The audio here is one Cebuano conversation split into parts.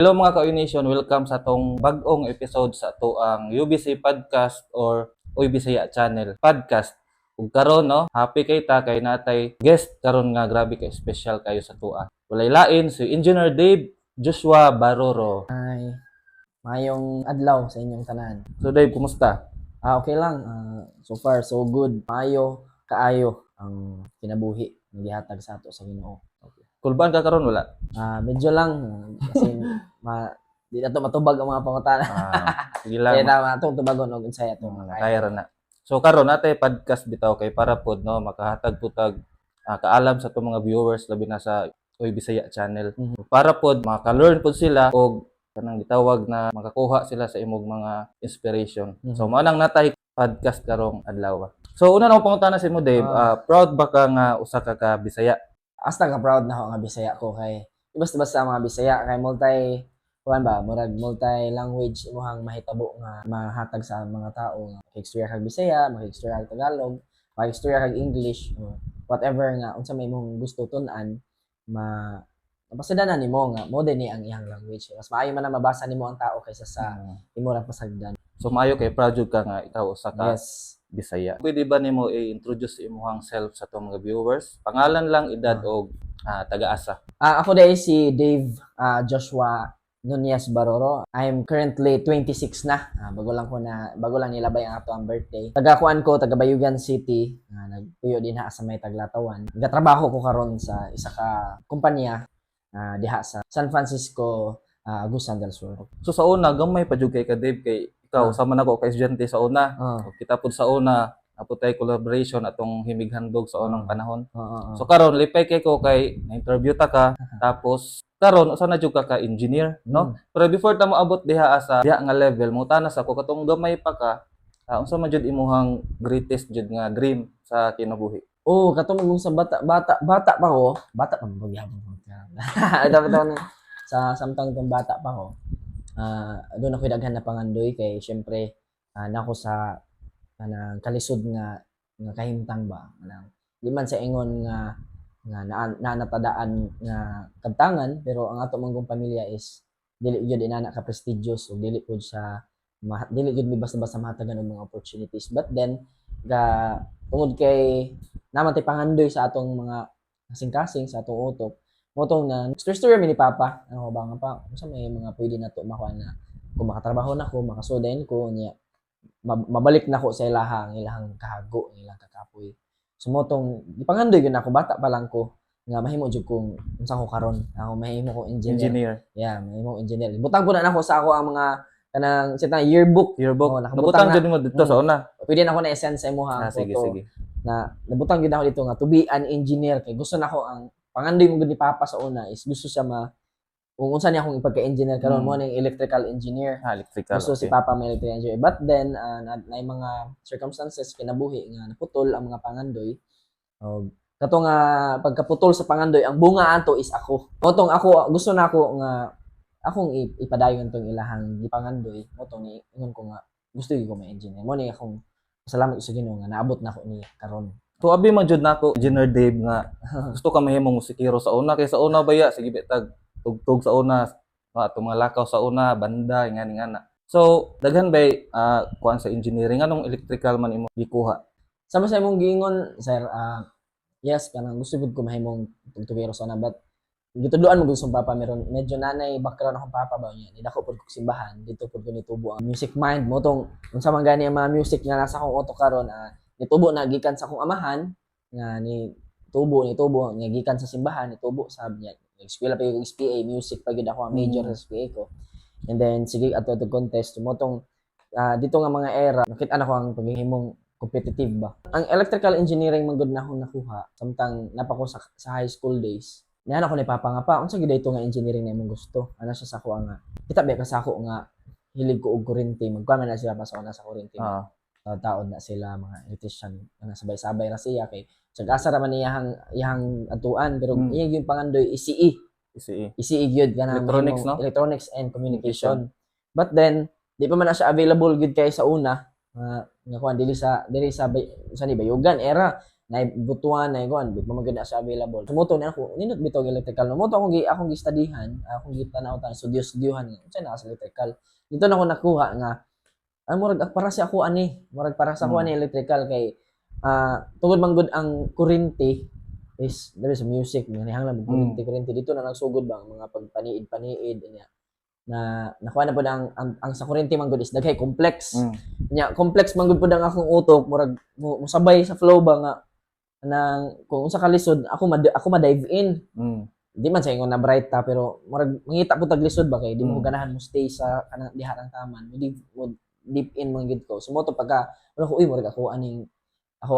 Hello, mga ka-Nation, welcome sa atong bag-ong episode sa atoang UBC Podcast or Uy Bisaya Channel Podcast. Ug karon, no, happy kay ta kay natay guest karon nga grabe kay special kayo sa atoa. Walay lain si Engineer Dave Joshua Baroro. Ay, maayong adlaw sa inyong tanan. So Dave, kumusta? Ah, okay lang. Ah, so far so good. Maayo kaayo ang kinabuhi nga gihatag sa ato sa Ginoo. Kulbaan ka karon, wala? Ah, medyo lang kasi di na to matubag ang mga pangutana. Ah, sige lang. Kaya tama atong tubagon og unsay atong mga Kaya ra na. So karon natay podcast bitaw kay para pod, no, makahatag pud tag kaalam sa atong mga viewers, labi na sa Uy Bisaya Channel. Para pod maka-learn pod sila og kanang gitawag na makakuha sila sa imong mga inspiration. So mao nang natay podcast karong adlaw. So una na akong pangutana sa imo, Dave, proud ba ka nga usa ka ka Bisaya? Hasta ka proud na ako nga Bisaya ko kay basta-basta mga Bisaya kay multi kuan ba, murag multi language imuhang mahitabo nga mahatag sa mga tao nga makig-istorya kag Bisaya, makig-istorya kag Tagalog, makig-istorya kag English or whatever nga unsa may imong gusto tun-an, mapasadanan nimo nga mo din ni ang iyang language. Mas maayo man na mabasa nimo ang tao kaysa sa imo ra pasagdan. So maayo kay proud jud ka nga ikaw usa ka Bisaya. Pwede ba nimo i-introduce imong self sa atong mga viewers? Pangalan lang, edad og taga-asa. Ah, ako dahil si Dave Joshua Nunez Baroro. I'm currently 26 na. Ah, bago lang nilabay ang ato ang birthday. Taga kuan ko, taga Bayugan City. Ah, nagpuyo din ha sa may Taglatawan. Nagatrabaho ko karon sa isa ka kumpanya diha sa San Francisco, Agusan del Sur. So sa una, gamay pa jud kay ka, Dave, kay ikaw sama nako kay estudyante sa una. Kita pud sa una, naa pud tay collaboration atong Himig Handog sa unang panahon. Oo. So karon lipay kay ko kay na-interview ta ka, tapos karon usa na jud ka ka engineer, no? Mm. Pero before ta moabot diha sa diha nga level, mangutana sa ko katong gamay pa ka, unsa man jud imuhang greatest jud nga dream sa kinabuhi? Oh, katong magong sa bata bata bata pa ko, bata pa mo gyapon ko. Dapat ako sa samtang tong bata pa ko. Ah, doon ako daghan na pangandoy kay syempre nako sa kanang kalisod nga nga kahimtang ba, kanang di man sa ingon nga nga na, natadaan nga kabtangan, pero ang ato manggong pamilya is dili gyud inana ka prestigious ug dili pud sa dili gyud mi basta-basta mahatagan og mga opportunities. But then ga tungod kay naman tay pangandoy sa atong mga kasing-kasing sa atong utok, mao tong na story mi ni Papa, ano ba nga pa, unsa may mga pwede nato makuha na kung makatrabaho na ko, makasudayin ko niya, mabalik na ko sa ilahang ilahang kahago, ilang kakapoy. So mao tong gipangandoy gyud ako bata pa lang ko nga mahimo jud kung unsa ko karon, ako mahimo ko engineer. Engineer. Yeah, mahimo engineer. Butang po na nako sa ako ang mga kanang sa yearbook. Yearbook. Oh, nakabutang Nabutang na. Jud mo dito sa una. Pwede na ako na i-send sa imuha ang Ah, sige, photo sige. Na nabutang gyud ako dito nga to be an engineer kay gusto nako. Ang pangandoy mo gud ni Papa sa una is gusto siya ma kung unsa niya akong ipagka-engineer karon, mo ning electrical engineer. Ah, electrical. Gusto si Papa may electrical engineer. But then na mga circumstances kinabuhi nga naputol ang mga pangandoy. Og kato nga pagkaputol sa pangandoy, ang bunga ato is ako. Mao tong ako gusto na ako nga akong ipadayon tong ilahang gipangandoy. Mao tong ni ingon ko nga gusto gyud ko ma-engineer. Mo ni akong salamat sa Ginoo nga naabot na ako ni karon. So abi man jud nako, Engineer Dave, nga gusto ka mahimong musikero sa una kay sa una baya sige bitag tugtog sa una, mga atong mga lakaw sa una banda ngani ngana. So daghan bay kuan sa engineering, anong electrical man imo gikuha? Sama sa imong giingon, sir, yes, kanang gusto gud ko mahimong tugtugero sana, but gitudloan mo gud sa papa, meron medyo nanay background akong papa ba niya. Nidako pud ko simbahan, dito pud ko nitubo ang music mind mo tong unsa man gani ang mga music nga nasa akong utok karon, nitubo na gikan sa akong amahan nga ni tubo ni tubo nga gikan sa simbahan, nitubo sa niya. Nag-eskwela pa yung SPA, music pa gyud ako ang major sa SPA ko. And then sige ato ato contest mo tong dito nga mga era nakita na ko ang paghihimong competitive ba. Ang electrical engineering man gud na akong nakuha samtang napa ko sa high school days. Niyan ako ni Papa nga, "Pa, unsa gyud ito nga engineering na imong gusto?" Ana siya sa ako nga kita ba ka sa ako nga hilig ko og kuryente, magkuan man na sila pa sa una sa kuryente. Taon na sila mga electrician na sabay-sabay ra siya kay sa asa ra man iyahang iyahang atuan, pero iyang yung pangandoy ECE. ECE. ECE gyud kanang Electronics, no? Electronics and communication. But then di pa man na siya available gyud kay sa una nga kuan dili sa bay, sa ni Bayugan era. Na Butuan na kuan, di pa man gud na siya available. So mao to na ako, nindot bitaw og electrical. No, mao to akong gi-studyhan, akong gitanaw tan studio studyohan unsa na sa electrical. Dito na ako nakuha nga ah, murag para sa ako ani, murag para sa ako ani electrical kay tungod man gud ang kuryente is dali sa music, manihanglan mo kuryente, kuryente dito na nagsugod ba ang mga pagpaniid-paniid niya na nakuha na pud ang sa kuryente man gud is daghay complex. Nya complex man gud pud ang akong utok, murag mo sabay sa flow ba nga nang kung unsa ka lisod ako ma-dive in. Di man sa ingon na bright ta, pero murag mangita pud tag lisod ba kay di mo ganahan mo stay sa kanang diha rang taman mo deep in man gid ko. So mao to, pagka wala ko, uy, murag ako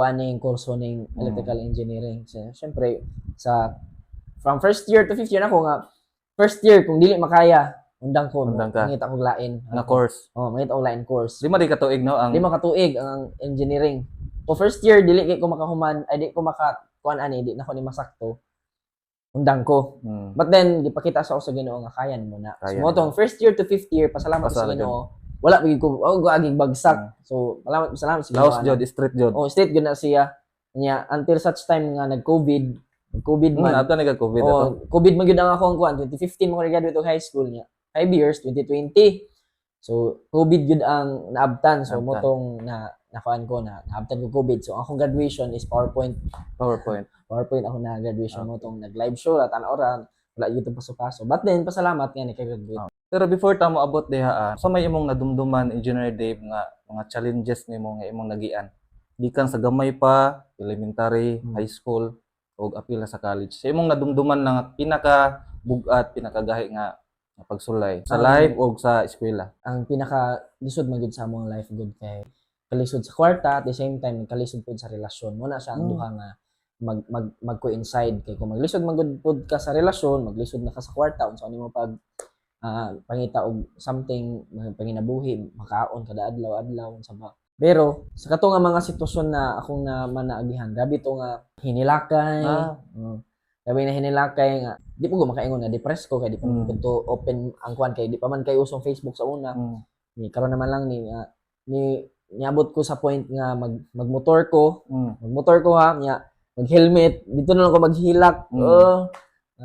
aning kurso ning electrical engineering. So, syempre sa from first year to fifth year nako nga first year, kung dili makaya, undang ko. Undang ka. Mangita ko lain Na course. Oh, mangita ko lain course. 5 di ka tuig, no, ang 5 ka tuig ang engineering. O first year dili kay ko makahuman, ay di ko maka kuan ani, di na ko ni masakto. Undang ko. But then gipakita sa ako sa Ginoo nga kaya nimo na. Kaya So mao tong first year to fifth year, pasalamat ko sa Pasalamat. Ginoo. Wala pag ko oh aging bagsak. So salamat, salamat sa Ginoo. Laos jud, street jud. Oh, straight gyud na siya. Nya until such time nga nag-COVID, nag-COVID man. Ato na COVID ato. Oh, COVID man gyud ang ako ang kuan, 2015 mo ko graduate og high school niya. 5 years, 2020. So, COVID gyud ang naabtan. So, mo Naabtan. Tong na nakuan ko na naabtan ko COVID. So, akong graduation is PowerPoint. PowerPoint. PowerPoint ako na graduation mo tong nag-live show ra, tan-aw ra, wala YouTube paso-paso. But then pasalamat nga ni graduate. Pero before ta mo abot diha, sa may imong nadumduman, Engineer Dave, nga mga challenges nimo nga imong nagian gikan sa gamay pa, elementary, high school ug apil na sa college. Sa imong nadumduman lang nga pinaka bug-at, pinakagahi nga pagsulay sa life o sa eskwela. Ang pinaka lisod man gud sa among life gud kay kalisod sa kwarta, at the same time kalisod pud sa relasyon. Mo na siya ang duha nga mag mag mag-coincide kay kung maglisod man gud pud ka sa relasyon, maglisod na ka sa kwarta, unsa nimo pag pangita og something mga panginabuhi, makaon kada adlaw-adlaw, unsa ba. Pero sa kato nga mga sitwasyon na akong na manaagihan, grabe to nga hinilakay. Grabe na hinilakay nga di po ko makaingon na depressed ko kay di pa man to open ang kuan kay di pa man kay usong Facebook sa una. Ni karon naman lang ni niabot ko sa point nga magmotor ko, magmotor ko ha, nya mag-helmet, dito na lang ko maghilak. Oh,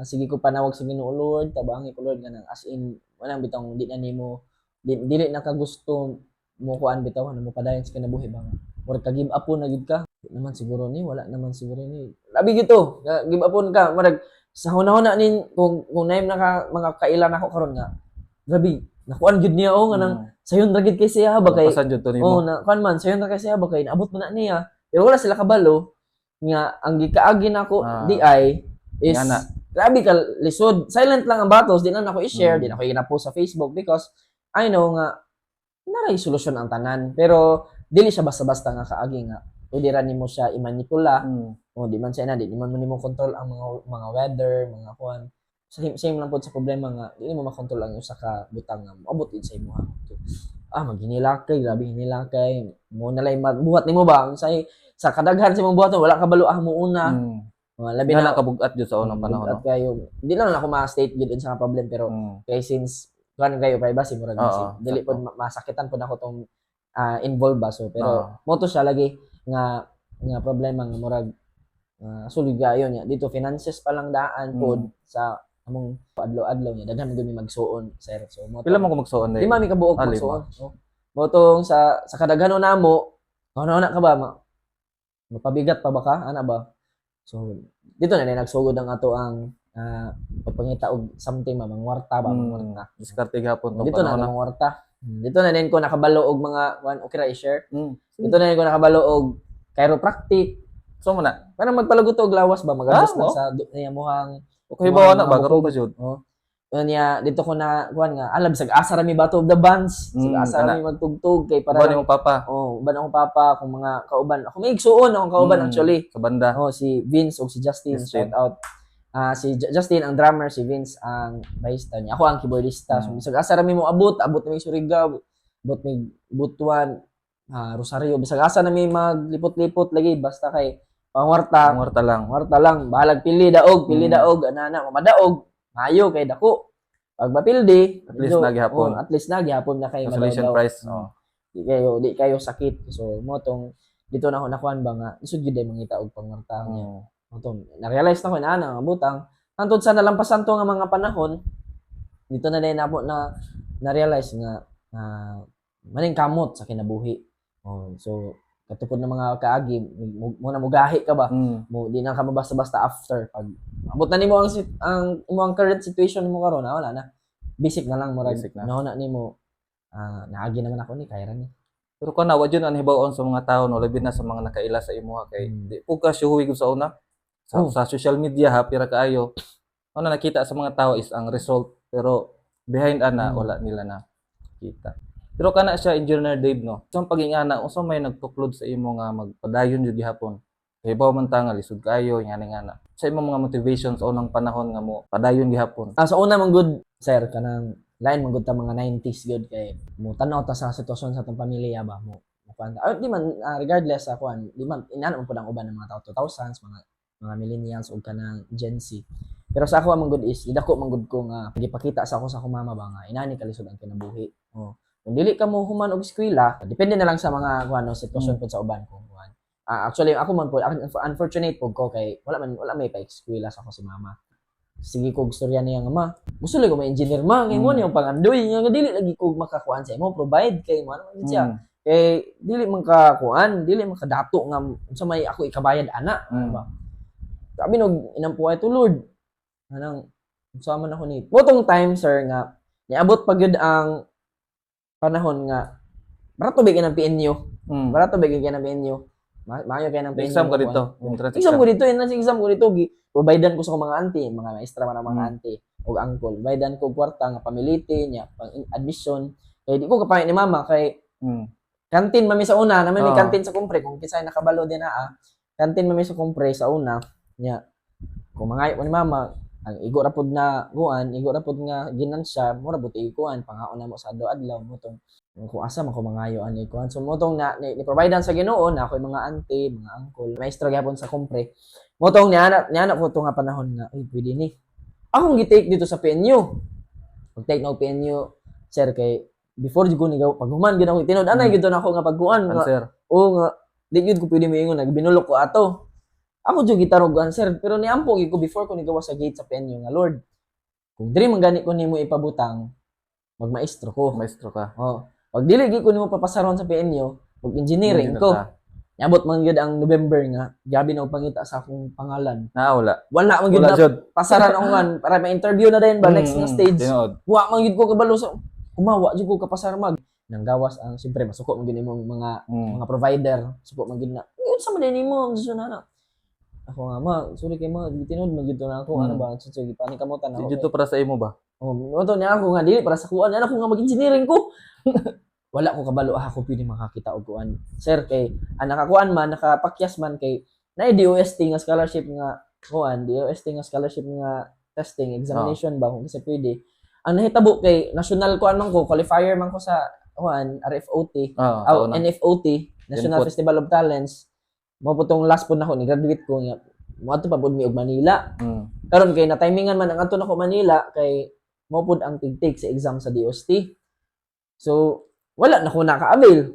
sige ko panawag sa Ginoo, "Lord, tabangi ko, Lord," kanang as in walang bitong di na nimo di, dili na ka gusto mo kuan bitaw ano mo padayon sa kinabuhi ba nga murag ka give up na gid ka. Di naman siguro ni, wala naman siguro ni, labi gito nga give up ka, murag sa hunahuna nin kung naim na ka mga kailan ako karon nga grabe nakuan gid niya, oh, nga nang sayon ra gid kay siya ba kay Pasan jud to nimo. Oh, na kuan man sayon ra kay siya ba kay naabot man na niya. Pero wala sila kabalo nga ang gikaagi nako di ay is Nga na. Grabe ka lisod. Silent lang ang battles, di na nako i-share, di na ko i-post sa Facebook because I know nga naray solusyon ang tanan. Pero dili siya basta-basta nga kaagi nga pwede ra nimo siya i-manipula. O di man siya na, di man mo nimo control ang mga weather, mga kuan. Same, same lang pod sa problema nga di mo makontrol ang usa ka butang nga moabot gid sa imuha. So, maghinilakay, grabe hinilakay. Mo na lay buhat nimo ba ang sa kadaghan sa imong buhaton wala ka balo ah mo una. Mga labi Nga na na kabugat jud sa unang panahon, bugat no? kayo. Di lang na ako ma-state gid unsa nga problem, pero kay since kuan kayo privacy, murag dili pod masakitan pod ako tong involved ba, so pero mo to siya lagi nga nga problema nga murag sulod kayo niya dito, finances pa lang daan pod sa among adlaw-adlaw niya, daghan man gud mi magsuon, sir, so mo to- Pila man ko magsuon dai? 5 mi kabuok Ah, 5. magsuon, oh. Mo tong sa kadaghanon namo, ano na ka ba mapabigat pa ba ka ana ba, so dito na nagsugod ang ato ang pagpangita og something ba, mangwarta ba, mangwarta. Diskarte gihapon tong Dito na panahon na. mangwarta. Dito na din ko nakabalo og mga one, okay ra i-share. Dito na din ko nakabalo og chiropractic. So mo na. Parang magpalagot og lawas ba, mag-adjust Ah, lang mo? sa niya muhang Okay ba na mga ba karon pa jud? Oh. Niya dito ko na kuan nga alam bisag asa ra mi Battle of the Bands, bisag asa ra kana. mi magtugtog kay para Uban nimo papa oh, uban akong papa, akong mga kauban. Ako may igsuon akong kauban actually. Sa banda. Oh, si Vince ug si Justin, Justin. shout out. Si Justin ang drummer, si Vince ang bahista niya. Ako ang keyboardista. So bisag asa ra mi mo abot, abot mi Surigao, abot mi Butuan, Rosario, bisag asa na mi maglipot-lipot lagi basta kay pangwarta, Ang warta lang. pangwarta lang, bahalag pili daog, pili daog, ana na, madaog, maayo kay dako. Pag mapildi, At least nagihapon. Oh, at least nagihapon na kay Consolation madawdaw. prize. Oh. Di kayo sakit. So mo tong Dito na ako nakuan ba nga isud gyud ay mangita og pangwarta niya. Ato na-realize na ko na nga butang hantod sa nalampasan to nga mga panahon, dito na din ako na na-realize nga maning kamot sa kinabuhi. Oh, so katupod ng mga kaagi mo na mugahi ka ba, mo di na ka mabasta-basta after pag abot na nimo ang imo ang current situation nimo karon na wala na, basic na lang, murag Basic na. Na nimo, naagi naman ako ni kaya ra ni. Pero kana wa jud ang hibaw-on sa mga tao, no, labi na sa mga nakaila sa imuha kay di po ka shuwi gud sa una. Sa, sa social media ha pira kaayo. Ano nakita sa mga tao is ang result, pero behind ana wala nila na kita. Pero kana siya, Engineer Dave, no. Sa pagingana, unsa may nagtuklod sa imo nga magpadayon jud gihapon? Kay hibaw man ta nga lisod kaayo ngani ngana. Sa imong mga motivations sa unang panahon nga mo padayon gihapon? Ah, sa una man gud, sir, kanang lain man gud ta mga 90s gud kay mo tan-aw ta sa sitwasyon sa atong pamilya ba, mo kuan ta. Ah, di man regardless sa kuan, di man inana man pud ang uban ng mga tao 2000s, mga millennials ug kanang Gen Z. Pero sa ako man gud is idako man gud ko nga gipakita sa ako sa akong mama ba nga inani kalisod ang kinabuhi. Oh. Kung dili ka mo human og eskwela, depende na lang sa mga kuan, no, sitwasyon pud sa uban kung kuan. Ah, actually ako man pud, unfortunate pud ko kay wala may pa-eskwela sa ako si mama. Sige ko istorya niya nga, "Ma, gusto lang ko ma-engineer, ma, kay mo niyang pangandoy nga dili lagi ko makakuan sa imo, provide kay mo ano man gid siya." Kay dili man ka kuan, dili man ka dato nga unsa may ako ikabayad ana, ba? Sabi nog inampuhay to Lord. Anang unsa man ako ni. Motong time, sir, nga niabot pa gyud ang panahon nga barato ba ng PNU? Barato ba kay ng PNU? Maayo kay ng PNU. Exam ka dito. Entrance Exam ko dito, entrance exam ko dito, gi providean ko sa akong mga auntie, mga maestra man ang mga auntie ug uncle. Providean ko kwarta nga pamiliti niya, pang admission. Kay di ko kapangit ni mama kay kantin mami sa una, naman may kantin sa kumpre kung kinsay nakabalo din na kantin mami sa kumpre sa una nya. Kung mangayo ko ni mama, ang igo ra pud na kuan, igo ra pud nga ginansya, mura buti kuan pangaon na mo sa adlaw-adlaw mo tong kung asa man ko mangayo ani kuan. So mo tong na ni providean sa Ginoo na ako'y mga auntie, mga uncle, maestro gyapon sa kumpre. Mo tong niana ko to nga panahon nga ay pwede ni. Akong gi-take dito sa PNU. Pag-take na og PNU, sir, kay before jud ko ni pag human gyud ako tinud anay gyud to na ako nga pagkuan nga Answer. Oo nga, di gyud ko pwede moingon nagbinulok ko ato. Ako jud gitarog answer, pero niampo gyud ko before ko nigawa sa gate sa PNU nga, "Lord, kung diri man gani ko nimo ipabutang, magmaestro ko." Maestro ka. Oh, pag dili gyud ko nimo papasaron sa PNU, mag-engineering Engineer ko. ka. Niabot man gyud ang November nga gabi na og pangita sa akong pangalan. Na wala. Wala man gyud Wala na jud. pasaran ako nga para ma-interview na din ba next nga stage. Tinuod. Wa man gyud ko kabalo sa kumawa jud ko kapasar mag nang gawas ang siyempre masuko man gyud imong mga mga provider, suko man gyud na unsa man din nimo gusto na na ako nga, "Ma, sorry kay ma, tinud man gyud to na ako." Ano ba so gipanikamutan Di ako. jud to para sa imo ba? Oh, mo to niya ako nga dili para sa kuan ako nga mag-engineering ko. Wala ko kabalo ako pwede makakita og kuan, sir, kay ang nakakuan man, nakapakyas man kay na DOST nga scholarship nga kuan, DOST nga scholarship nga testing examination ba kung kasi pwede. Ang nahitabo kay national kuan man ko, qualifier man ko sa kuan RFOT. Oo, Aw, sa una. NFOT, National NFOT. Festival of Talents. Mo po tong last po nako ni graduate ko nga moadto pa pud mi og Manila. Karon kay na timingan man ang adto nako Manila kay mo pud ang tig-take sa exam sa DOST. So wala na ko naka-avail.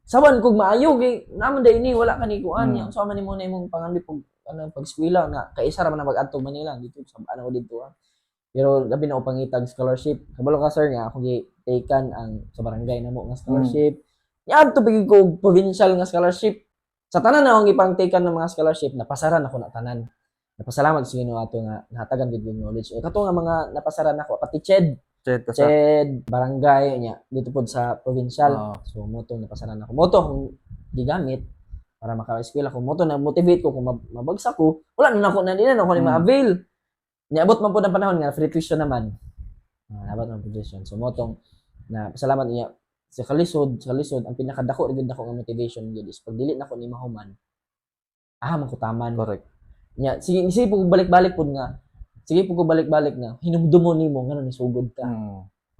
Sawan kog maayo kay naman day ni wala ka ni kuan mm. So man nimo na imong pangandoy pag ano pag eskwela na kaisa ra man na mag-adto Manila dito sa ano ko dito ah. Pero labi na ko pangitag scholarship. Kabalo ka, sir, nga ako gi-taken ang sa barangay namo nga scholarship. Niadto pigi ko og provincial nga scholarship. Sa tanan na akong ipang-taken ng mga scholarship, napasaran ako na tanan. Napasalamat sa Ginoo ato nga nahatagan gid yung knowledge. Eh, kato nga mga napasaran ako pati CHED, Ched ka sa. CHED, barangay nya dito pod sa provincial. So mo to napasaran ako. Mo to akong gigamit para maka-eskwela ko. Mo to na motivate ko kung mabagsak ko, wala na nako na di na ako ni ma-avail. Niabot man po ng panahon nga free tuition naman. Ah, nabot man free tuition. So mo tong na pasalamat niya sa kalisod ang pinakadako ra gyud nako nga motivation gyud is pag dili nako ni mahuman, ah man ko taman. Correct. Nya sige sige po balik-balik pud nga. Sige po ko balik-balik na hinumdumo nimo ngano ni sugod ka.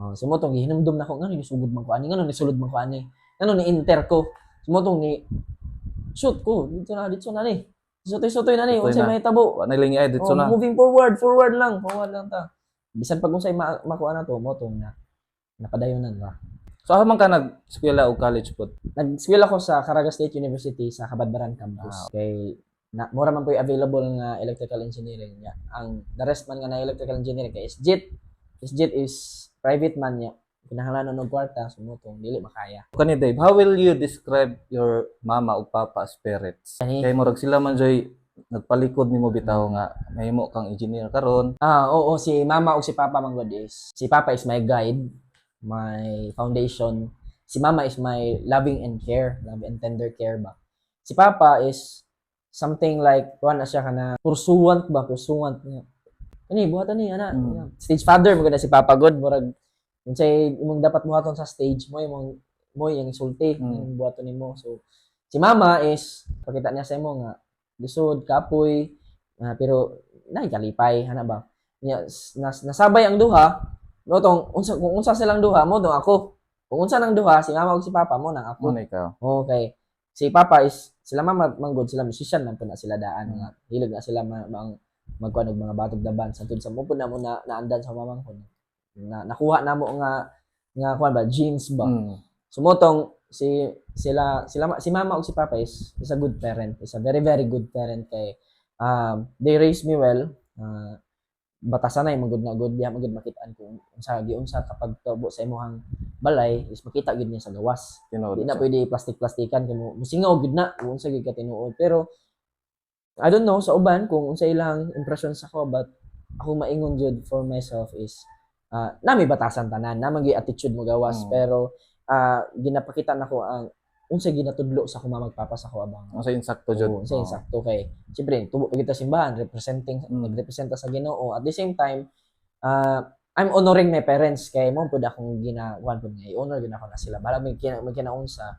Oh, so mo tong gihinumdum nako ngano ni sugod man ko ani, ngano ni sulod man ko ani, ngano ni enter ko. So mo tong ni shoot ko dito na ni. Sutoy-sutoy na ni, Sutoy unsay na. mahitabo. Wa na lingi ay dito Oh, na. moving forward, forward lang, forward lang ta. Bisan pag unsay makuha na to, mo tong na napadayonan ra. So asa man ka nag-eskwela o college pod? Nag-school ako sa Caraga State University sa Cabadbaran campus. Kay na mura man po yung available nga electrical engineering niya. Ang the rest man nga na electrical engineering kay SJIT. SJIT is private man niya. Kinahanglan og kwarta, so mao tong dili makaya. Kani Dave, how will you describe your mama ug papa as parents? Kani Kay murag sila man joy nagpalikod nimo bitaw nga mahimo kang engineer karon. Ah, oo, si mama ug si papa man gud is, si papa is my guide, my foundation. Si mama is my loving and care, love and tender care ba. Si papa is something like kuan na siya, kana pursuant ba, pursuant nga. Ani buhatan ni ana. Stage father mo gud na si papa gud, murag unsay imong dapat buhaton sa stage mo imong mo yung isulti yung buhaton nimo. So si mama is pakita niya sa imo nga lisod, kapoy, pero nay kalipay ana ba. Nya nasabay ang duha no tong unsa kung unsa silang duha mo dong ako. Kung unsa nang duha si mama ug si papa mo nang ako. Mo na ikaw. Okay. Si papa is sila mama manggod sila musician man po na sila daan nga hilig na sila magkuan og mga battle of the bands santud sa mo po na mo na naandan sa mamangkon. Na nakuha namo nga nga kuan ba, genes ba. So mo tong si sila sila si mama ug si papa is a good parent, is a very, very good parent kay they raised me well. Batasan na magud na good diha magud makitaan kung unsa giunsa kapag tubo sa imong balay is makita gyud niya sa gawas. Tinuod Di na siya. Pwede plastic-plastikan kay mo musingaw gyud na kung unsa gyud ka tinuod. Pero I don't know sa uban kung unsa ilang impression sa ko, but ako maingon jud for myself is nami batasan tanan, naman gyud attitude mo gawas, pero ginapakita nako ang unsa ginatudlo sa akong mama ug papa sa ako abang. Unsa insakto jud. Oo, unsa insakto kay siyempre tubo pa kita simbahan, representing nagrepresenta sa Ginoo. At the same time, I'm honoring my parents kay mo pud akong ginakuan pud nga i-honor gyud ako na sila. Bala may kinaunsa,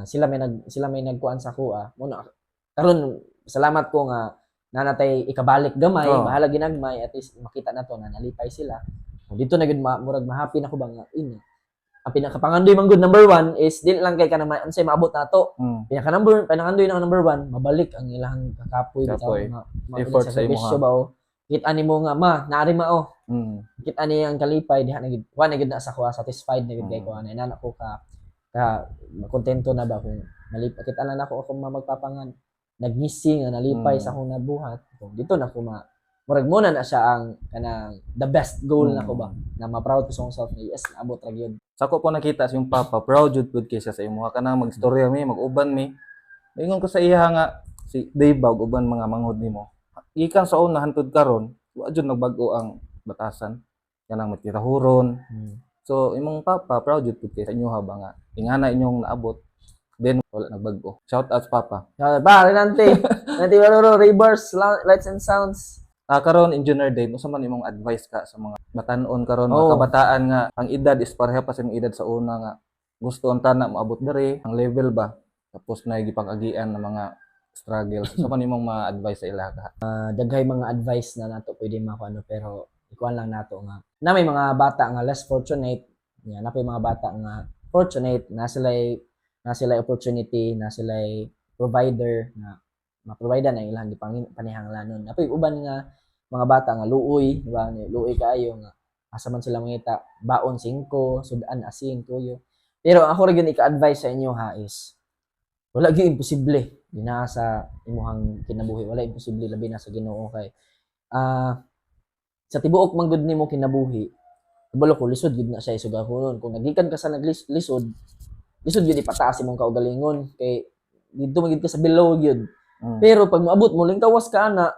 sila may nagkuan sa kuha. Mo na karon salamat ko nga nanatay ikabalik gamay, bahala ginagmay, at least makita na to na nalipay sila. Dito na gyud murag ma-happy na ko ba nga ina. Ang pinakapangandoy man gud number one is dili lang kay kanang unsay maabot nato. Pinaka number, pinakandoy na number one, mabalik ang ilang kakapoy bitaw Kapoy. nga Effort sa sakripisyo imuha. ba o. Kita nimo nga ma, naari ma oh. Kita ni ang kalipay diha na gid. Wa na gid na sa kuha, satisfied na gid kay ko ana inana ko ka kontento na ba kung malipay. Kita lang nako akong magpapangan nagngisi nga nalipay sa akong nabuhat. Kung dito na ko ma murag mo na na siya ang kanang the best goal nako ba na ma-proud ko sa akong self na yes, naabot ra gyud. Sa ako po nakita sa yung papa, proud jud pud kay siya sa imuha, kanang magstorya mi, mag-uban mi. Ingon ko sa iya nga si Dave ba ug uban mga manghod nimo. Gikan sa una hantod karon, wa jud nagbag-o ang batasan. Kanang magtirahuron. So imong papa proud jud pud kay sa inyo ha ba nga ingana inyong naabot. Then wala nagbag-o. Shout out sa papa. Ya, ba, Renante. Renante Baruro, Rebirth, Lights and Sounds. Ah, karon, Engineer Dave, unsa man imong advice ka sa mga batan-on karon, mga kabataan nga ang edad is pareha pa sa imong edad sa una nga gusto ang tanan moabot diri ang level ba, tapos na gipang-agian ng mga struggles? Unsa man imong ma-advise sa ila ka? Daghay mga advice na nato pwede makuano, pero ikuan lang nato nga na may mga bata nga less fortunate nya, na mga bata nga fortunate na sila opportunity, na sila provider na ma-provide na ilang gipangin panihanglanon. Napoy uban nga mga bata nga luoy, di ba? Luoy kaayo nga asa man sila mangita baon 5, sudan asin, tuyo. Pero ako ra gyud ika-advise sa inyo ha is wala gyud imposible dinaa sa imuhang kinabuhi. Wala imposible labi na sa Ginoo kay sa tibuok man gud nimo kinabuhi, kabalo ko lisod gyud na siya isugahonon. Kung nagikan ka sa naglisod, lisod gyud ipataas imong kaugalingon kay didto man gyud ka sa below gyud. Pero pag moabot mo, lingkawas ka ana,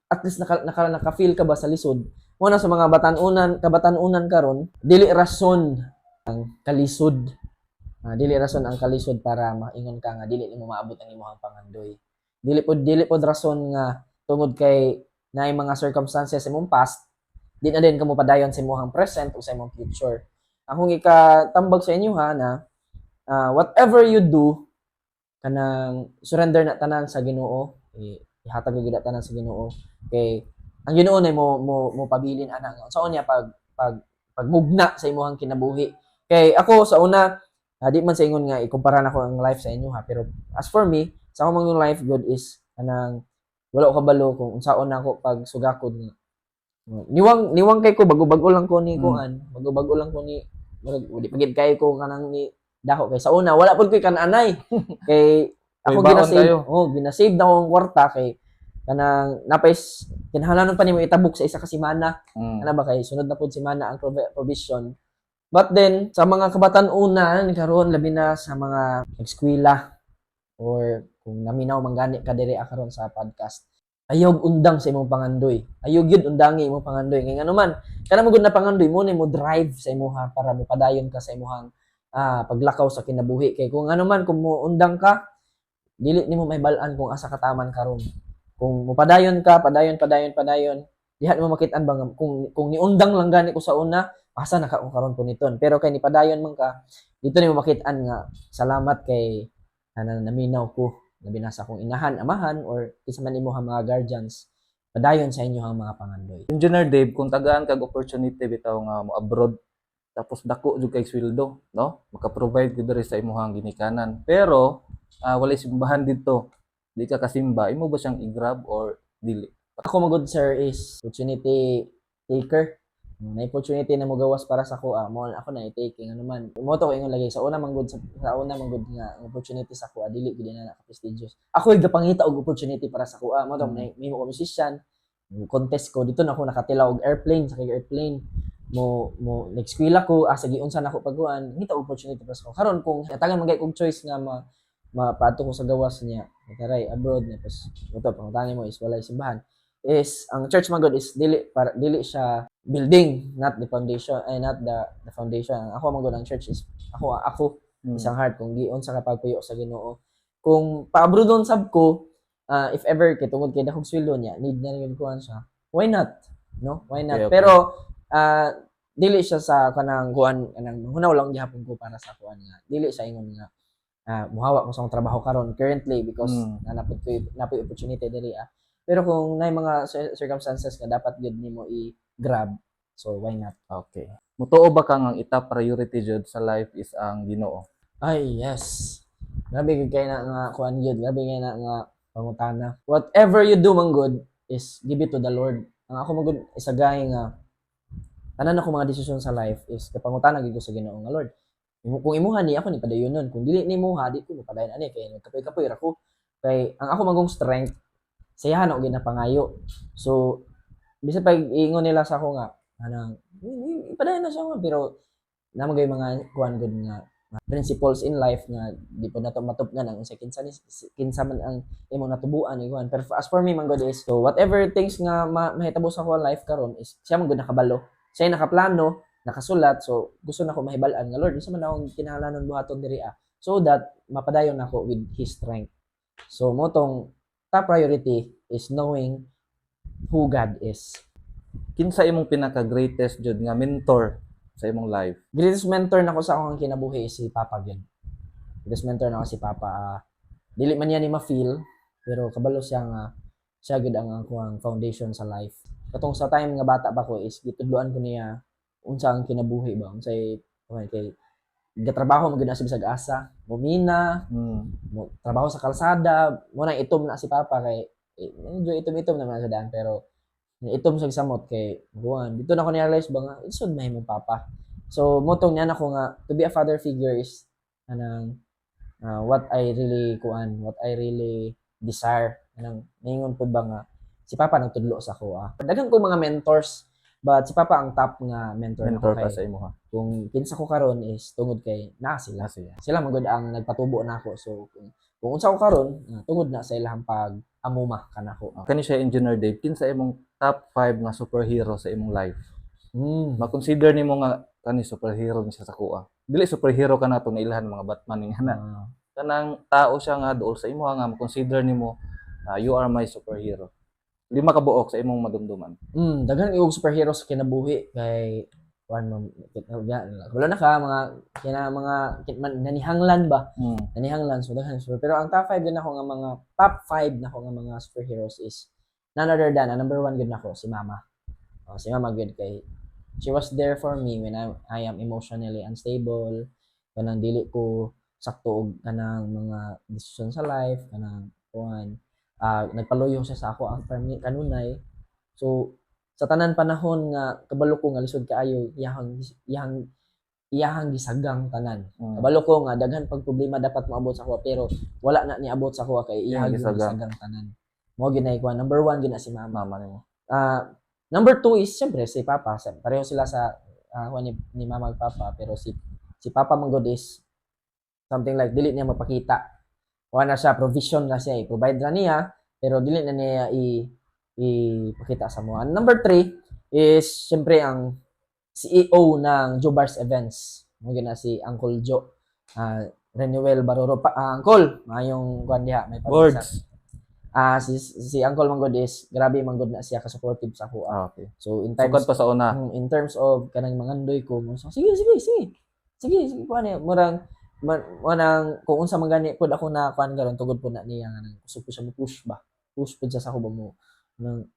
at least naka feel ka ba sa lisod. Mo na sa mga batan-unan, kabatan-unan karon, dili rason ang kalisod. Dili rason ang kalisod para maingon ka nga dili nimo maabot ang imong pangandoy. Dili pod rason nga tungod kay naay mga circumstances sa imong past, di na din kamo padayon sa imong present o sa imong future. Akong ikatambag sa inyo ha na whatever you do, kanang surrender na tanan sa Ginoo, ihatag gyud na tanan sa Ginoo kay ang Ginoo na mo pabilin ana nga unsaon niya pag pagmugna sa imong kinabuhi. Kay ako sa una, di man sa ingon nga ikumpara nako ang life sa inyo ha, pero as for me, sa akong mga life good is kanang wala ko kabalo kung unsaon nako pag sugakod nga niwang niwang kay ko, bago-bago lang ko ni kuan, bago-bago lang ko ni Murag di pa gid kayo ko kanang ni dako kay sa una wala pud koy kananay kay ako Uy, baon gina-save kayo. Oh, gina-save na akong kwarta kay kanang napay kinahanglan pa nimo itabok sa isa ka semana. Ana ba, kay sunod na pud semana ang provision. But then sa mga kabatan-unan karon, labi na sa mga eskwela or kung naminaw man gani ka diri karon sa podcast, ayaw undang sa imong pangandoy. Ayaw gyud undangi imong pangandoy kay ngano man kana mo gud na pangandoy mo ni mo drive sa imuha para mopadayon ka sa imuhang paglakaw sa kinabuhi. Kay kung ano man, kung mo undang ka, dili nimo mahibal-an kung asa ka taman karon. Kung mopadayon ka, padayon, padayon, padayon, diha nimo makit-an ba nga kung niundang lang gani ko sa una, asa na ka ko karon puniton? Pero kay nipadayon man ka, dito nimo makit-an nga salamat kay ana naminaw ko, labi na sa akong inahan, amahan or kinsa man imong mga guardians. Padayon sa inyo ang mga pangandoy. Engineer Dave, kung tagaan kag opportunity bitaw nga mo abroad tapos dako jud kay sweldo, no? Maka-provide gyud diri sa imong ginikanan. Pero walay simbahan didto. Di ka kasimba, imo ba siyang i-grab or dili? Ako magud, sir, is opportunity taker. Na opportunity na mogawas para sa ko, mo ako na i-take. Ano man mo to ko ingon lagi sa una man gud, sa una man gud nga ang opportunity sa ko, dili gud na ka prestigious. Ako gapangita og opportunity para sa ko, mo to. May mo musician contest ko dito na ako nakatilaw og airplane sa kay airplane mo mo nag-eskwela ko asa giunsa na ako pagkuan, ngita opportunity para sa ko. Karon kung tagan man kog choice nga ma mapaadto ko sa gawas niya, taray abroad na pas mo to pangutana mo is walay simbahan, is ang church man gud is dili para dili siya building, not the foundation, ay, not the foundation. Ang ako man gud, ang church is ako ako isang heart kung giun sa kapagpuyo sa Ginoo. Kung paabroadon sab ko, if ever, kay tungod kay dakong sweldo niya, need na rin kuan siya, why not, no? Why not? Okay. Pero dili siya sa kanang kuan, kanang hunaw lang gihapon ko para sa kuan nga dili siya ingon nga muhawa ko sa akong trabaho karon currently because nanapod ko napoy opportunity diri. Pero kung naay mga circumstances nga dapat gyud nimo i-grab, so why not? Okay. Mutuo ba ka nga ang i-top priority jud sa life is ang Ginoo? Ay, yes. Grabe gyud kay na nga kuan gyud, grabe kay na nga pangutana. Whatever you do man good is give it to the Lord. Ang ako man gud isagay nga tanan ako mga desisyon sa life is kapangutana gyud ko sa Ginoo nga, "Lord, kung imuha ni ako ni padayonon, kung dili nimo ha, di ko mopadayon ani kay nagkapoy-kapoy ra ko." Kay ang ako magong strength sayahan ako ginapangayo. So bisan pag ingon nila sa ako nga anang ipadayon na siya nga, pero naa man mga kuan gud nga principles in life nga di po nato matupngan ang unsay kinsa ni kinsa man ang imong natubuan ni kuan. Pero as for me man gud is, so whatever things nga mahitabo sa akong life karon is siya man gud nakabalo, siya nakaplano, nakasulat. So gusto na ko mahibal-an nga, "Lord, unsa man akong kinahanglanon buhaton diri so that mapadayon nako with His strength." So mo tong top priority is knowing who God is. Kinsa imong pinaka greatest jud nga mentor sa imong life? Greatest mentor nako sa akong kinabuhi is si Papa gyud. Greatest mentor nako si Papa. Dili man niya ni ma-feel pero kabalo siya nga siya gyud ang akong foundation sa life. Katong sa time nga bata pa ko is gitudloan ko niya unsa ang kinabuhi ba, unsay okay, kay gatrabaho man gyud na sa bisag asa, mumina, mo trabaho sa kalsada, mo nang itom na si Papa kay medyo itom-itom naman sa daan pero itom sa samot kay buwan. Dito na ko ni-realize ba nga isod mahimong papa. So mo tong niya ako nga to be a father figure is anang what I really kuan, what I really desire. Anang ningon pud ba nga si Papa nagtudlo sa ako. Daghan ko mga mentors, but si Papa ang top nga mentor Mentor nako ka kay sa imuha. Kung kinsa ko karon is tungod kay naa sila. Na siya. Sila man gud ang nagpatubo nako. So kung unsa ko karon, tungod na sa ilahang pag amuma kanako. Kani siya, Engineer Dave, kinsa imong top 5 nga superhero sa imong life? Ma-consider nimo nga kani superhero ni siya sa kuha. Dili superhero ka nato na ilhan mga Batman nga na. Kanang tao siya nga duol sa imo nga ma-consider nimo you are my superhero. Lima ka buok sa imong madumduman. Daghan og superhero sa kinabuhi kay kuan man, wala na ka mga kina mga man, nanihanglan ba, nanihanglan. So daghan super, pero ang top 5 din ako nga mga top 5 nako nga mga superheroes is none other than ang number 1 gud nako si Mama. Oh, si Mama gud kay she was there for me when I am emotionally unstable, kanang dili ko sakto og kanang mga desisyon sa life, kanang kuan, nagpaluyo siya sa ako ang kanunay. So sa tanan panahon nga kabalo ko nga lisod kaayo, iyahang iyahang Iyahang gisagang tanan. Kabalo ko nga daghan pag problema dapat moabot sa ako, pero wala na niabot sa ako kay iyahang Iyang gisagang. Gisagang tanan. Mao gyud na kuan, number one gyud na si mama. Mama nimo. Number two is siyempre si papa. Pareho sila sa kuan ni mama ug papa, pero si si papa man gud is something like dili niya mapakita. Wala na siya, provision na siya, i-provide na niya, pero dili na niya i ipakita sa mo. And number three is siyempre ang CEO ng Jobars Events. Mao na si Uncle Joe. Renuel Baroro. Uncle, mayong kuan diha, may pabisa. Words. Si si Uncle manggod is grabe manggod na siya ka-supportive sa ako. Ah, okay. So in terms Sukad pa sa una. In terms of kanang mangandoy ko mo, so, sige sige sige. Sige, sige kuan eh, murang man, manang kung unsa man gani pud ako na kuan karon tungod pud na niya nga nang gusto ko siya mo push ba. Push pud siya sa ako ba mo nang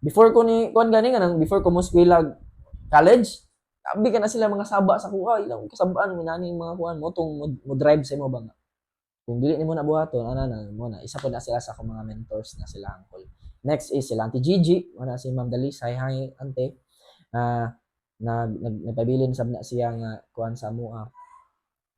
before ko ni kuan gani nga nang before ko mo eskwela college, abi ka na sila mga saba sa kuha, ilang kasabaan mo nani mga kuan mo tong mo drive sa imo ba nga kung dili nimo na buhaton ana na mo na isa pud na sila sa akong mga mentors na sila uncle. Next is sila Auntie Gigi, wala si Ma'am Dalisay. Hi, ante. Nag, nag nagpabilin sab na siya nga kuan sa amoa,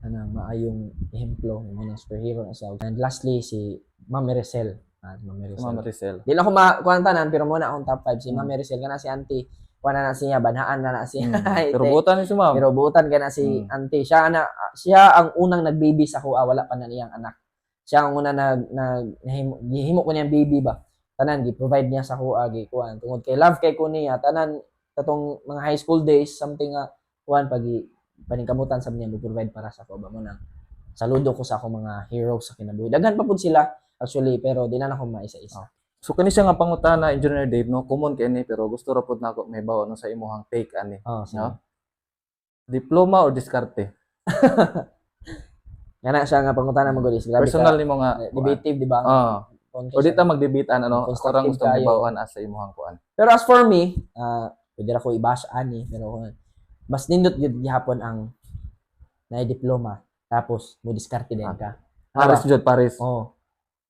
anang maayong ehemplo mo ng superhero na siya. And lastly si Ma'am Maricel. Ma'am Maricel. Ma'am Maricel. Di lang ako ma kuan tanan, pero mo na akong top 5 si Ma'am Maricel, kana si auntie, kuan na na siya, banhaan na na siya. Pero buotan ni si Ma'am. Pero buotan ka na si auntie. Siya na siya ang unang nagbaby sa kuha, wala pa na niyang anak. Siya ang una nag nag nahimo, gihimo ko niyang baby ba. Tanan gi-provide niya sa kuha, gi kuan tungod kay love kay ko niya tanan katong mga high school days, something nga kuan pag paningkamutan sa niya mo provide para sa ko ba mo nang saludo ko sa akong mga heroes sa kinabuhi. Daghan pa pud sila actually, pero di na nako maisa-isa. So kani siya nga pangutana, Engineer Dave, no, common kay ni, pero gusto ra pud nako may no sa imuhang take ani. Oh, sige. No? Diploma or diskarte? Nga na siya nga pangutana mo is grabe Personal ka nimo nga debative, di ba? Ah. Kuan O kay di siya. Ta mag-debate an ano, ako Constructive rang gusto kayo. mahibaw-an asa imuhang kuan. Pero as for me, pwede ra ko i-bash ani, pero mas nindot gyud gihapon ang naay diploma tapos mo diskarte din ka. Pares jud, pares. Oh.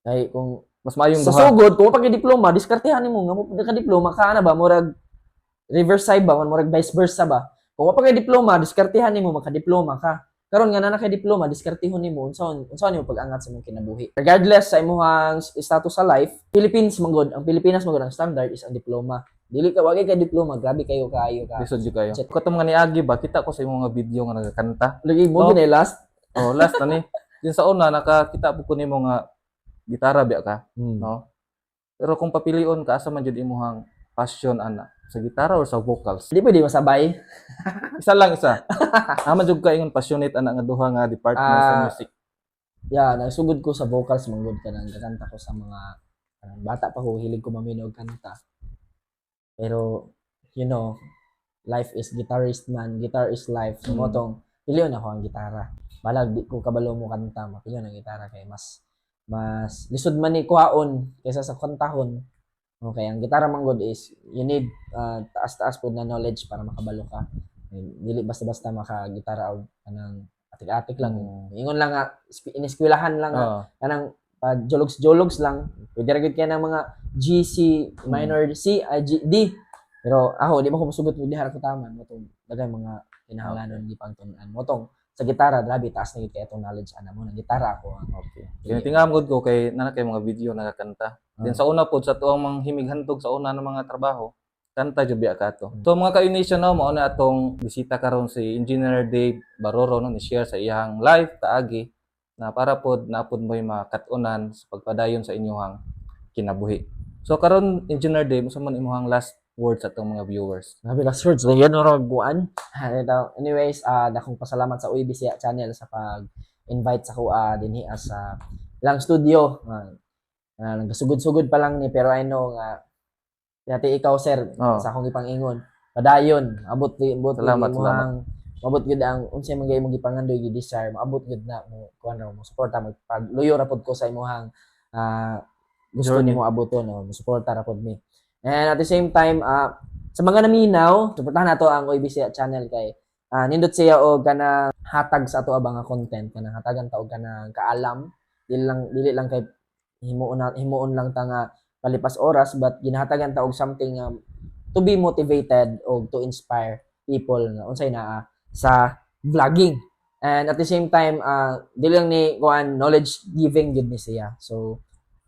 Kay kung Mas maayong sa duha. sugod kung pag diploma, diskartehan nimo nga mo ka diploma ka ana ba, murag reverse side ba, murag vice versa ba. Kung wa pa kay diploma, diskartehan nimo maka-diploma ka. Karon nga na kay diploma, diskartehon nimo unsaon unsaon nimo pag-angat sa imong kinabuhi. Regardless sa imong status sa life, Philippines manggod, ang Pilipinas manggod ang standard is ang diploma. Dili ka wagay ka diploma, grabe kayo kaayo ka. Lisod jud kayo. Check. Katong mga niagi ba, kita ko sa imong mga video nga nagakanta. Lagi mo No. gid last. Oh, last na ni. Din sa una nakakita po ko nimo nga gitara biya ka, no? Pero kung papilion ka, asa man jud imuhang passion ana? Sa gitara or sa vocals? Di pwede masabay. Isa lang isa. Ama jud ka ingon passionate ana nga duha nga department sa music. Yeah, nagsugod ko sa vocals manggod ka nang kakanta ko sa mga bata pa ko, hilig ko maminaw og kanta. Pero life is guitarist man, guitar is life. So mo tong pilion ako ang gitara. Balag di ko kabalo mo kanta, mapilion ang gitara kay mas mas lisod man ni kuhaon kaysa sa kantahon. Okay, ang gitara man gud is you need taas-taas pud na knowledge para makabalo ka. Dili basta-basta maka-gitara og kanang atik-atik lang. Ingon lang nga ineskwelahan lang nga kanang pag jologs-jologs lang, pwede ra gyud kay ng mga G, C minor, C, I, G, D. Pero ako, di mo ko musugot mo diha ra ko tama mo tong daghan mga kinahanglanon di pangtun-an mo tong sa gitara, grabe taas na gyud kay atong knowledge ana mo ng gitara ako ang Okay. Kaya tingam gud ko kay nana kay mga video nagakanta. Then sa una pod sa tuang mga himig-handog sa una ng mga trabaho, kanta jud biya ka to. So mga ka-Ination, no, mao na atong bisita karon si Engineer Dave Baroro, no, ni share sa iyang life kaagi na para pod napod mo'y makat-unan sa pagpadayon sa inyong kinabuhi. So karon, Engineer Dave, unsa man imong last words sa atong mga viewers? Grabe last words, yan ra guan. Anyways, dakong pasalamat sa Uy Bisaya Channel sa pag-invite sa kuha dinhi sa lang studio. Nagasugod-sugod pa lang ni, pero I know nga dati ikaw, sir, sa akong ipang-ingon. Padayon, abot di abot Salamat, imong maabot gyud ang unsay man gay imong gipangandoy, gi desire, maabot gyud na mo kuan ra mo suporta magpagluyo ra pod ko sa imong gusto Journey. Nimo abuton, no, mo suporta ra pod mi. And at the same time, sa mga naminaw, suportahan nato ang Uy Bisaya Channel kay nindot siya og kanang hatag sa ato nga content, kanang hatagan ta og kanang kaalam, dili lang kay himuon na, himuon lang ta nga palipas oras, but ginahatagan ta og something to be motivated o to inspire people nga unsay naa sa vlogging. And at the same time, dili lang ni kuan, knowledge giving gud ni siya. So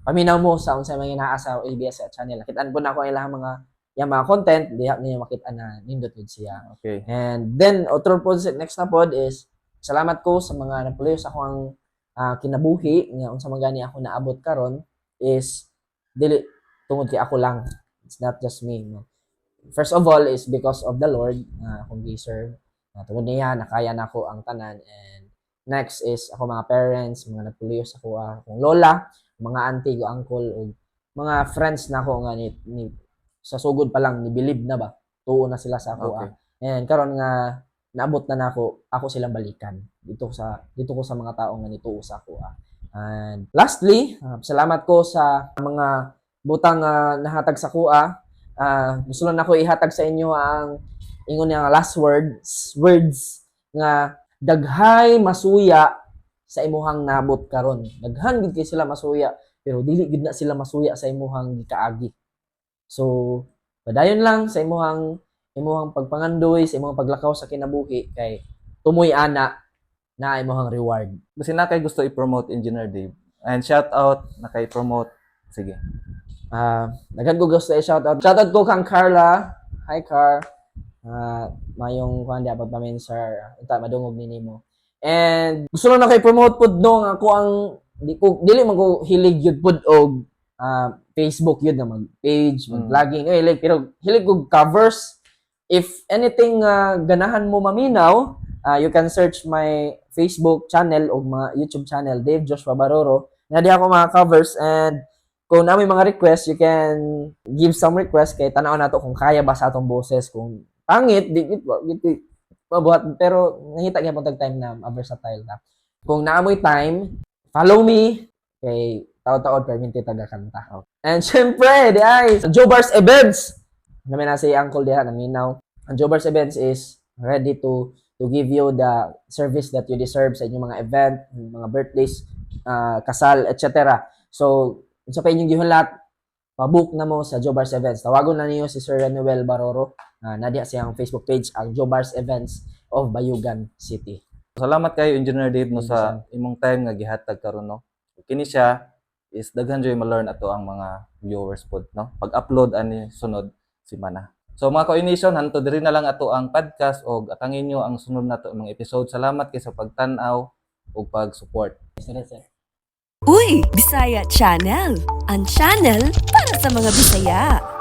paminaw mo sa unsay mga naa sa ABS channel. Nakitaan po na ako ang ilang mga yang mga content diha niyo makita na nindot gud siya. And then otro pod, next na pod is salamat ko sa mga napuloy sa akong kinabuhi nga unsa man gani ako naabot karon is dili tungod kay ako lang. It's not just me, no. First of all is because of the Lord nga akong gi-serve. Tungod niya nakaya nako ang tanan, and next is ako mga parents, mga nagpuliyo sa ako, akong lola, mga auntie ko, uncle ug mga friends nako nga ni sa sugod pa lang ni believe na ba. Tuo na sila sa ako. And karon nga naabot na nako, ako silang balikan dito ko sa mga tao nga nituo sa ako. And lastly, salamat ko sa mga butang nahatag sa kuha. Gusto lang nako ihatag sa inyo ang ingon niya nga last words words nga daghay masuya sa imuhang nabot karon. Daghan gid kay sila masuya, pero dili gid na sila masuya sa imuhang gikaagi. So padayon lang sa imuhang pagpangandoy, sa imuhang paglakaw sa kinabuhi, kay tumoy ana na imuhang reward. Kasi na kay gusto i-promote, Engineer Dave. And shout out na kay promote. Sige. Daghan ko gusto i-shout out. Shout out ko kang Carla. Hi, Car. Mayong kuan dia pagpamin, sir. Unta madungog ni nimo. And gusto lang na kay promote pud no nga ako ang di ko dili man ko hilig yun pud og Facebook yun nga mag page, mag vlogging, eh, hilig, pero hilig og covers. If anything ganahan mo maminaw, you can search my Facebook channel o mga YouTube channel, Dave Joshua Baroro. Na di ako mga covers, and kung naa may mga request, you can give some request kay tanaw nato kung kaya ba sa atong boses. Kung pangit, di git git mabuhat, pero nangita gyapon tag time na versatile na. Kung naa moy time, follow me kay taod-taod perminti taga kanta. And syempre, di ay Jobars Events. Namin na si Uncle diha naminaw. Ang Jobars Events is ready to give you the service that you deserve sa inyong mga event, mga birthdays, kasal, etc. So, sa pa inyong gihulat, pabook na mo sa Jobars Events. Tawagon na niyo si Sir Renuel Baroro. Nadia siyang Facebook page, ang Jobars Events of Bayugan City. Salamat kayo, Engineer Dave, no, Thank you, sa imong time nga gihatag karon, no. Kini siya is daghan joy ma-learn ato ang mga viewers pod, no. Pag-upload ani sunod semana. So mga ka-nation, hanto diri na lang ato ang podcast og atangin nyo ang sunod nato mga episode. Salamat kay sa pagtan-aw ug pag-support. Sir, sir. Uy, Bisaya Channel. Ang channel para sa mga Bisaya.